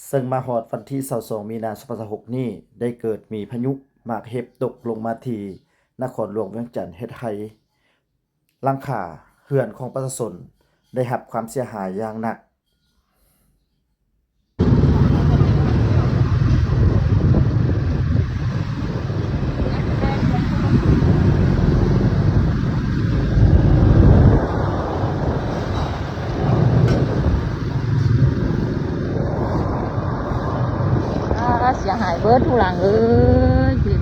ເຊິ່ງມາຮອດວັນທີຊາວສອງ ມີນາ ສອງພັນຊາວຫົກນີ້ ໄດ້ເກີດມີພາຍຸໝາກເຫັບຕົກລົງມາທີ່ນະຄອນຫຼວງວຽງຈັນ ເຮັດໃຫ້ຫຼັງຄາເຮືອນຂອງປະຊາຊົນໄດ້ຮັບຄວາມເສຍຫາຍຢ່າງໜັກ. ອາ ເສຍຫາຍເບິດທຸກຫຼັງເອີຍ.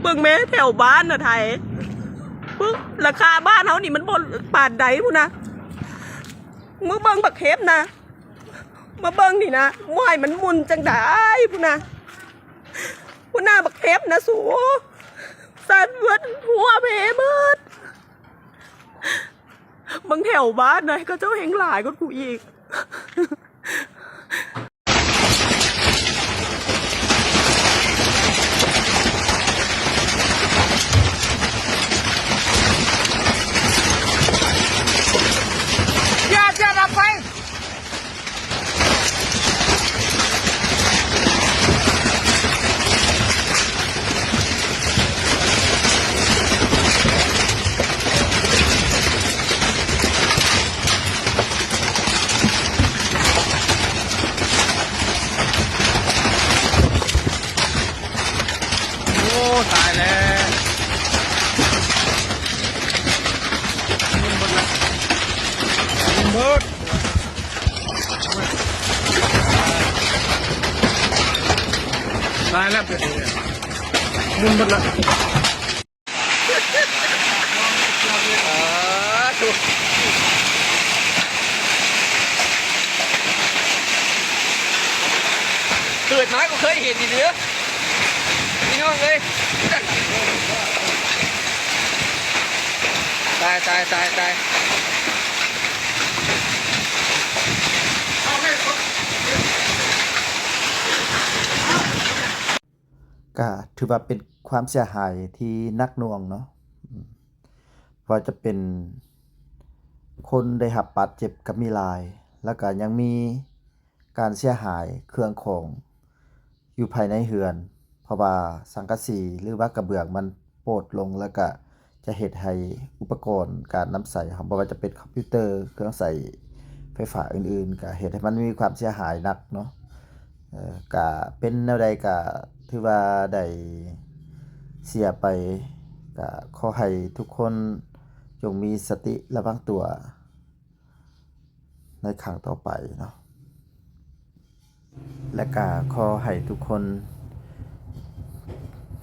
ເບິ່ງແມ້ແຖວບ້ານນະໄທ ເບິ່ງ ຫຼັງຄາບ້ານເຮົານີ້ມັນບໍ່ປານໃດພຸ້ນນະ. ມຶງເບິ່ງບັກເຫັບນະ ມາເບິ່ງນີ້ນະ ບໍ່ໃຫ້ມັນໝຸ່ນຈັ່ງໃດພຸ້ນນະ ພຸ້ນນະ ບັກເຫັບນະສູ ສັ່ນເບິດ ຫົວເພເບິດ. ເບິ່ງແຖວບ້ານນະ ເຂົາເຈົ້າແຮ່ງຫຼາຍກວ່າກູອີກ. ໂອ້ ຕາຍແລ້ວ ໝຸ່ນເບິດລະ ໝຸ່ນເບິດ ຕາຍແລ້ວ ເປັນຫຍັງ ໝຸ່ນເບິດລະ. ເກີດມາກໍເຄີຍເຫັນນີ້ເດີ ພີ່ນ້ອງເອີຍ ຕາຍ ຕາຍ ຕາຍ ຕາຍ. ກະຖືວ່າເປັນຄວາມເສຍຫາຍທີ່ໜັກໜ່ວງເນາະ ອາ ບໍ່ວ່າຈະເປັນຄົນໄດ້ຮັບບາດເຈັບກໍມີຫຼາຍ ແລ້ວກະຍັງມີການເສຍຫາຍເຄື່ອງຂອງຢູ່ພາຍໃນເຮືອນ ເພາະວ່າສັງກະສີ ຫຼືວ່າກະເບື້ອງມັນໂປດລົງ ແລ້ວກະ ຈະເຮັດໃຫ້ອຸປະກອນການນຳໃຊ້ເຮົາ ບໍ່ວ່າຈະເປັນຄອມພິວເຕີ ເຄື່ອງໃຊ້ໄຟຟ້າອື່ນໆ ກະເຮັດໃຫ້ມັນມີຄວາມເສຍຫາຍໜັກເນາະ ເອີ ກະເປັນແນວໃດກະຖືວ່າໄດ້ເສຍໄປ ກະຂໍໃຫ້ທຸກຄົນຈົ່ງມີສະຕິລະວັງຕົວ ໃນຄັ້ງຕໍ່ໄປເນາະ ແລະກະຂໍໃຫ້ທຸກຄົນ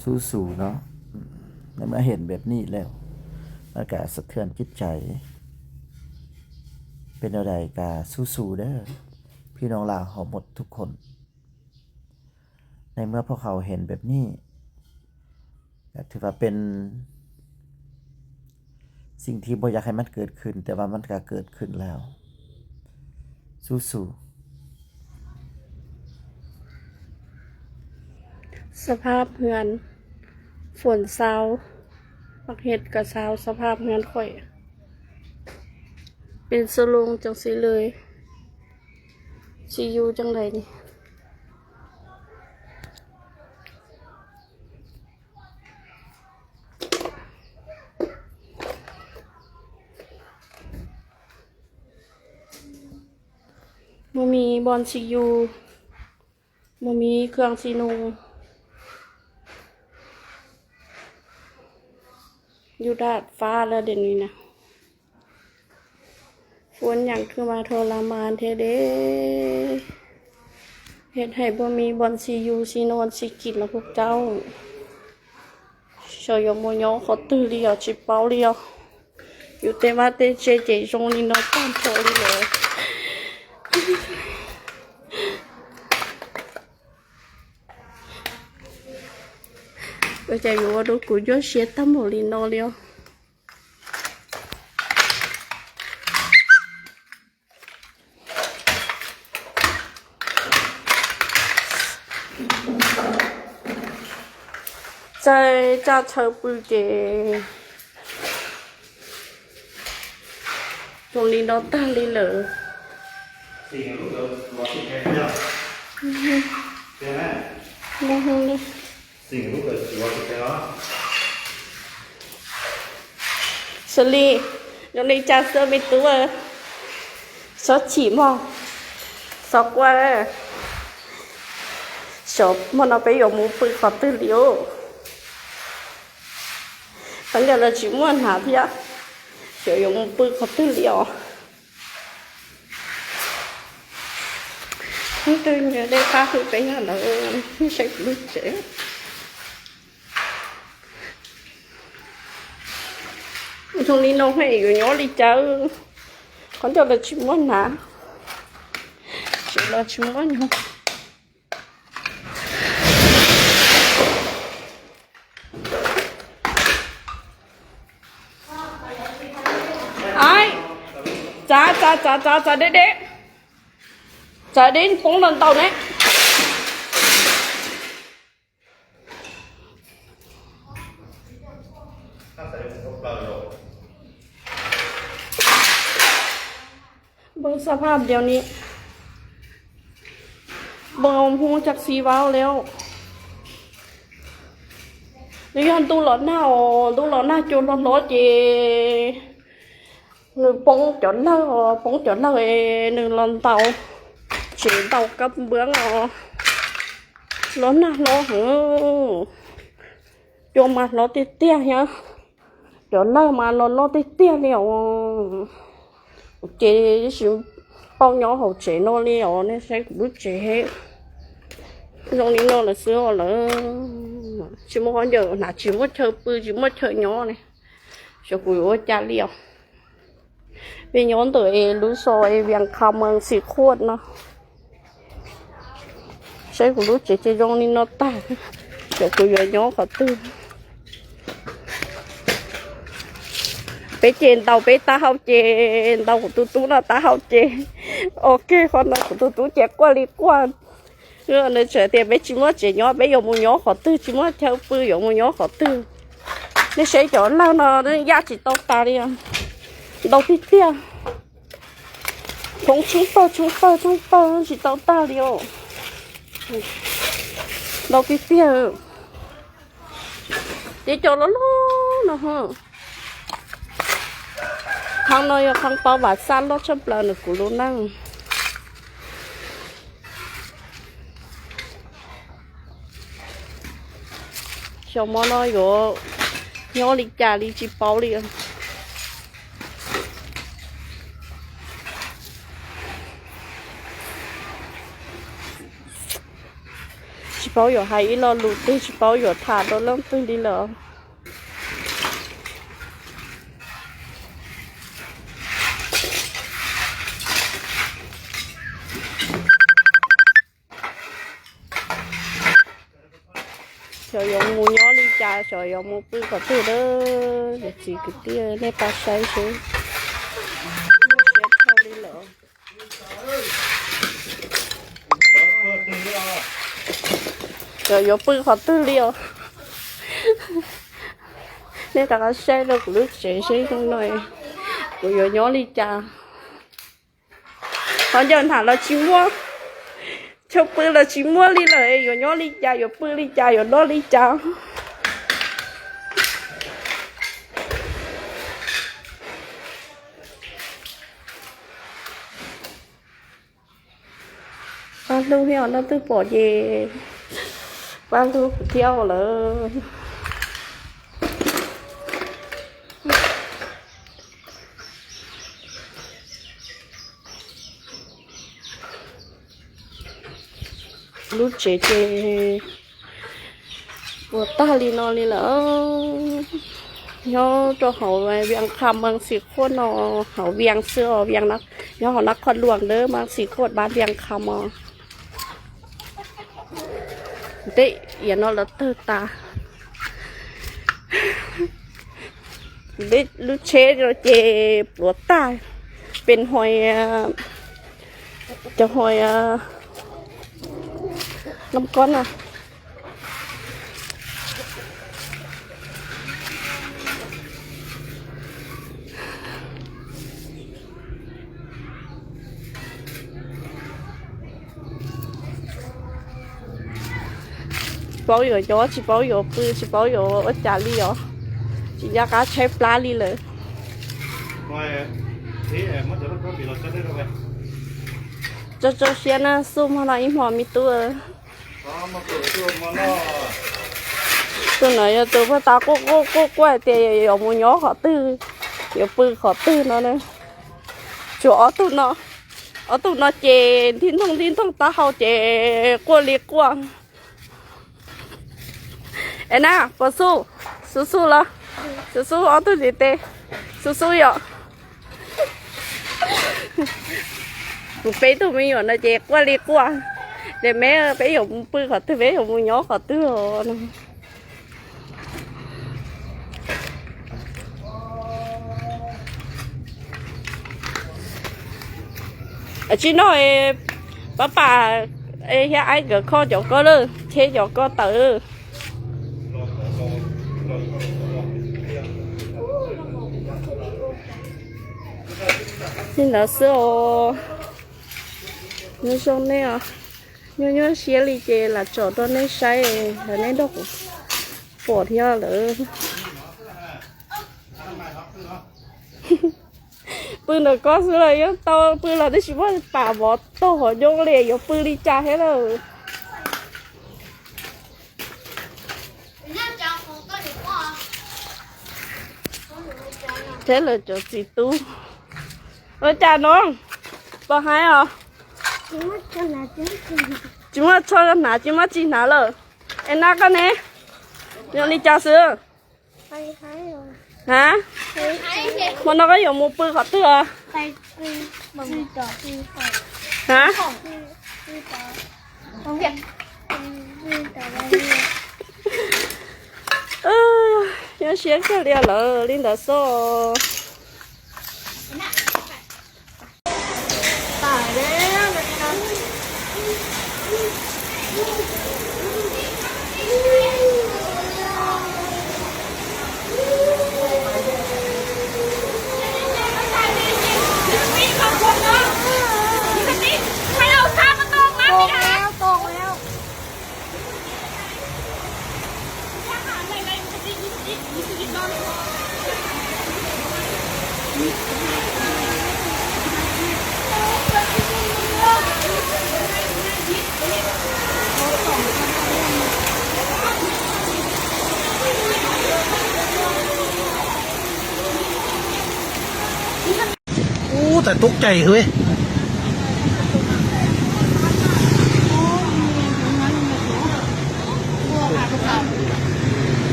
ສູ້ໆເນາະ ໃນເມື່ອເຫັນແບບນີ້ແລ້ວ ມັນກະສະເທືອນຈິດໃຈ ເປັນແນວໃດກະສູ້ໆເດີ ພີ່ນ້ອງລາວເຮົາໝົດທຸກຄົນ. ໃນເມື່ອພວກເຮົາເຫັນແບບນີ້ ກໍຖືວ່າເປັນສິ່ງທີ່ບໍ່ຢາກໃຫ້ມັນເກີດຂຶ້ນ, ແຕ່ວ່າມັນກໍເກີດຂຶ້ນແລ້ວ. ສູ້ໆ. ສະພາບເຮືອນ ຝົນເຊົາ, ໝາກເຫັດກໍເຊົາ, ສະພາບເຮືອນຂ້ອຍເປັນສະໂລງຈັ່ງຊີ້ເລີຍ. ຊິຢູ່ຈັ່ງໃດນີ້? ບໍ່ມີບ່ອນຊິຢູ່, ບໍ່ມີເຄື່ອງຊິນຸ່ງ, ຢູ່ດາດຟ້າແລ້ວດຽວນີ້ນະ. ຝົນຫຍັງຄືມາທໍລະມານແທ້ເດ, ເຮັດໃຫ້ບໍ່ມີບ່ອນຊິຢູ່ຊິນອນຊິກິນລະພວກເຈົ້າ. ສະຫຍອງບໍ່ຍອງຂໍຕື່ລຽວຊິເປົ່າລຽວ, ຢູ່ແຕ່ວ່າແຕ່ເຈເຈຊົງນີ້ນອນຕາມທໍລີແຫຼ. ເອີ ໃຈຢູ່ວ່າດູກູຢໍເຊຍຕາມບໍລີນອນລຽວ. ໃສ່ຈາກເຊົາປືເກ ໂຕນີ້ນອນຕາລີເລີ. ສະລີ ໂຕນີ້ຈາກເສື້ອມີຕູ້ ຊອດສີໝໍ ຊອດກວ່າ ຊອດໝໍ ເອົາໄປຢອກໝູປືຂອບຕື່ນລີໂອ. ຄັນດຽວລາວຊິມ່ວນຫາເທື່ອ ສຽວຢອກໝູປືຂອບຕື່ນລີໂອ. ມັນຕື່ນເດີ ໄດ້ປ້າຄືໄປຫາລາວ ໃຊ້ລູກເຈ. ຊ່ວງນີ້ນ້ອງໃຫ້ຢູ່ຍ້ອນລີເຈົ້າ ຄັນດຽວລາວຊິມ່ວນຫາ ຊິລາວຊິມ່ວນຫາ. ອ້າຍ ຈ້າ ຈ້າ ຈ້າ ຈ້າ ເດັກໆ ຈ້າ ເດັກ ປົງນອນເຕົາແນ່. ເບິ່ງສະພາບດຽວນີ້ ບໍ່ຮູ້ຈັກຊິເວົ້າແລ້ວ. ລະຍ້ອນຕູ້ຫຼອນໜາວ ຕູ້ຫຼອນໜາວຈົນຮ້ອນເຈ ໜຶ່ງປົງຈອນເລີ ປົງຈອນເລີ ໜຶ່ງລອນເຕົາ ເຈເຕົາກັບເບື້ອງ ອາ ລອນໜາວ ເຮີ ຈົນມາລອດເຕຍໆ ເຮີ ດຽວເລີມາລອດໆ ເຕຍໆ ແລ້ວ ເຈຊິເປົ່າຍ້ອນເຮົາເຈນອນນີ້ ອອ ໃນໃຊ້ບຸດເຈເຮັດ ນ້ອງນີ້ນອນລະເສື້ອລະ ຊິມາຮອດດຽວໜາ ຊິມາເຊີປື ຊິມາເຊີຍ້ອນນີ້ ສະກູໂອຈາລຽວ ເປັນຍ້ອນໂຕເອ ລູກຊອຍວຽງຄຳ ເມືອງສີໂຄດເນາະ. ໃຊ້ກູລູກເຈເຈຍ້ອນນີ້ນອນຕາ ສະກູຢໍຍ້ອນເຂົາຕື່ມ ເປເຈນເຕົາເປຕາເຮົາເຈນເຕົາກູຕູຕູນອນຕາເຮົາເຈ ໂອເຄ ຄອນນອນກູຕູຕູເຈກວ່າລີກວ່າ. ເອີ ເນີເຈີເຕເບຈິມວເຈຍອເບຢໍມູຍໍຂໍຕື່ມ ຈິມວເທວປືຢໍມູຍໍຂໍຕື່ມ ເນເຊຈອນລາວນອນ ຢາກຈິຕອກຕາລຽງ ດອກຕິເຕຍ ທົງຊຸງເປີ ຊຸງເປີ ທຸງເປີ ຈິຕອກຕາລຽງ ດອກຕິເຕຍ ເຈຈອນລາວນອນ ທາງນອຍທາງປາວາດຊາດລອດຊຳປານະກູໂລນັງ ຊາວມອນອຍໂຍ ໂຍລິຈາລິຈິເປົາລິ ຊິເປົາໂຍໄຮອີຫຼໍລູກຕິ ຊິເປົາໂຍທາດໂດນເລີ່ມຕື່ນດີເລີ. ສາວຢອງໝູຍໍລິຈາ ສາວຢອງໝູປືຂອບເດີ ເດີ ເດຊີກະເຕີ ໃນປາກໄຊເຊີ ສາວຢອງປືຂອບເດີລຽວ ໃນຕາກາໄຊເດີ ກູລູກເສຍເຊຍໜ້ອຍ ກູຢອງຍໍລິຈາ ເຂົາເຈົ້າຖາມລາວຊິມົວ ເຈົ້າປືລາວຊິມົວລີເລີ ຢໍຍໍລິຈາ ຢໍປືລິຈາ ຢໍນໍລິຈາ ປ້າລູກຮຽວນະ ຕື້ປໍເຢ ປ້າລູກທຽວເລີຍ. ລູກເຈເຈ ປົວຕາລີນອນລີລະ ເນາະ ໂຕເຮົາໄວ້ວຽງຄຳ ເມືອງສີໂຄດເນາະ ເຮົາວຽງເສືອ ວຽງນະ ເນາະ ເຮົານະຄອນຫຼວງເດີ ເມືອງສີໂຄດ ບ້ານວຽງຄຳເນາະ. ເຕະ ອຽນເນາະ ລະເຕີຕາ ເດ ລູເຊໂລເຈ ປົວຕາ ເປັນຮອຍ ຈະຮອຍ ນ້ຳກ້ອນນະ.包有油，只包有布，只包有我家里哦，只要家才 pla 里了。这周先呢，送上来一毛米多。 ໂຕນ້ອຍໂຕພາຕາໂກ້ໆໆ ແຕ່ຢາກໝູຍົອຂໍຕື້ ຢາກປືຂໍຕື້ເນາະ ເນາະ ຈວບເອົາໂຕນ້ອຍ ເອົາໂຕນ້ອຍເຈ ທິ້ນທົ່ງທິ້ນທົ່ງຕາເຮົາເຈ ກົວລີກວ່າ ເອນາ ປະສູ້ ສູ້ໆລະ ສູ້ໆ ເອົາໂຕນີ້ເຕ ສູ້ໆຢອກ. ເປັນໂຕມີຢູ່ນະເຈ ກວ່າລີກວ່າ ແຕ່ແມ່ເປັນຫຍັງປືຂໍຕື້ ເປັນຫຍັງໝູຍົອຂໍຕື້. ອາ ຈີໂນ ເອ ປ້າປ້າ ເອ ເຮຍ ໄອ ກໍຂໍ ຈອກກໍເລີ ເຄ ຈອກກໍເຕີ. ເຫັນແລ້ວເສື້ອ ຍອດຊ່ອງແນວ ຍອດ ຍອດເຊຍລີເຈ ລະຈອດດອກໃນໄຊ ລະໃນດອກ ປອດເຮຍເລີ ປືນເດີກໍຊື້ເລີຍ ເຕົ້າ ປືນລະໄດ້ຊິວ່າປາບໍ່ ໂຕຫໍຍົງເລຍ ຍົງປືນລີຈາໃຫ້ເລີ. ແທ້ເລີຍ ຈອກຈີຕູ້ ເອີ ຈານ້ອງ ບໍ່ໃຫ້ເອົາ ຈິມາຊົນໜາ ຈິມາຈີໜາເລີ ເອນາກະເນ ຍອງລີຈາຊື້ ຮະ ມັນກໍຢາກໝູປືຂໍເທື່ອ ຮະ ເອີ ຍາເຊຍກະເລຍເລີ ລິນດາໂຊ ຕາຍແລ້ວ ໂອ້ ຕາຕົກໃຈເຮີ້ຍ.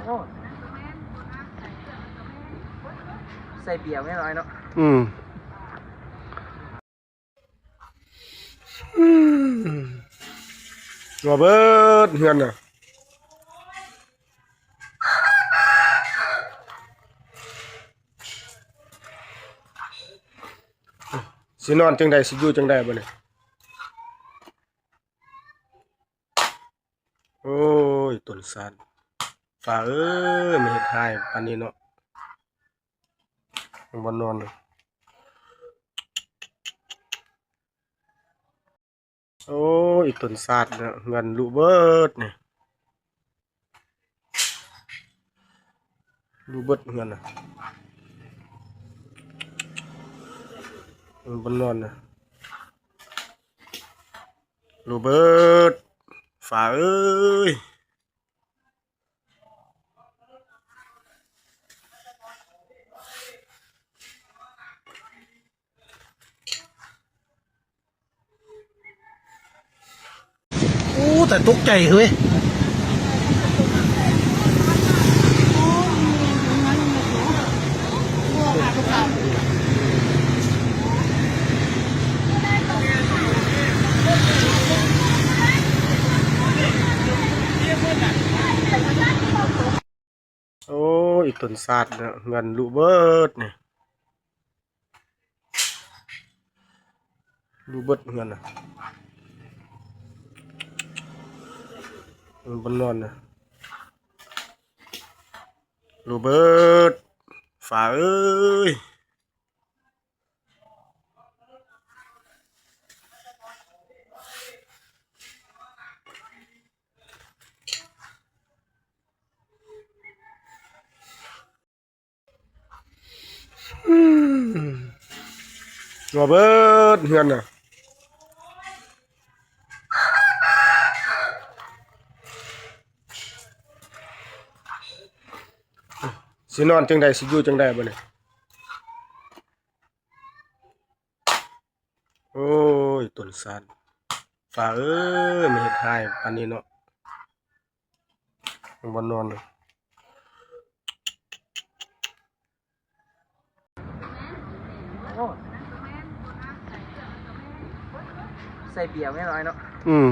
ໂອ້ ໃສ່ເບຍແມ່ນອ້າຍເນາະ ອືມ. ອືມ ວ່າເບິດເຮືອນນະ ຊິນອນຈັ່ງໃດ ຊິຢູ່ຈັ່ງໃດບັດນີ້. ໂອ້ຍ ຕົນຊາດ ຟ້າເອີຍ ມາເຮັດຮ້າຍປານນີ້ເນາະ ບໍ່ນອນເລີຍ. ໂອ້ຍ ຕົນຊາດເນາະ ເຮືອນລຸເບິດນີ້ ລຸເບິດເຮືອນນະ ບໍ່ນອນນະ. ໂລເບີດ ຟ້າເອີຍ ໂອ້ ຕາຕົກໃຈເຮີ້ຍ. ໂອ້ຍ ຕົນຊາດເນາະ ເຮືອນລຸເບີດນີ້ ລຸເບີດເຮືອນນະ ມັນບໍ່ນອນນະ. ໂລເບີດ ຟ້າເອີຍ ອືມ ຮົ່ວເບິດເຮືອນນະ. ຊິນອນຈັ່ງໃດ ຊິຢູ່ຈັ່ງໃດບັດນີ້? ໂອ້ຍ ຕົ້ນຊານ ຟ້າເອີຍ ມາເຮັດຮ້າຍປານນີ້ເນາະ ຍັງບໍ່ນອນເລີຍ. ໃສ່ເບຍແມ່ນຫຼາຍເນາະ ອືມ.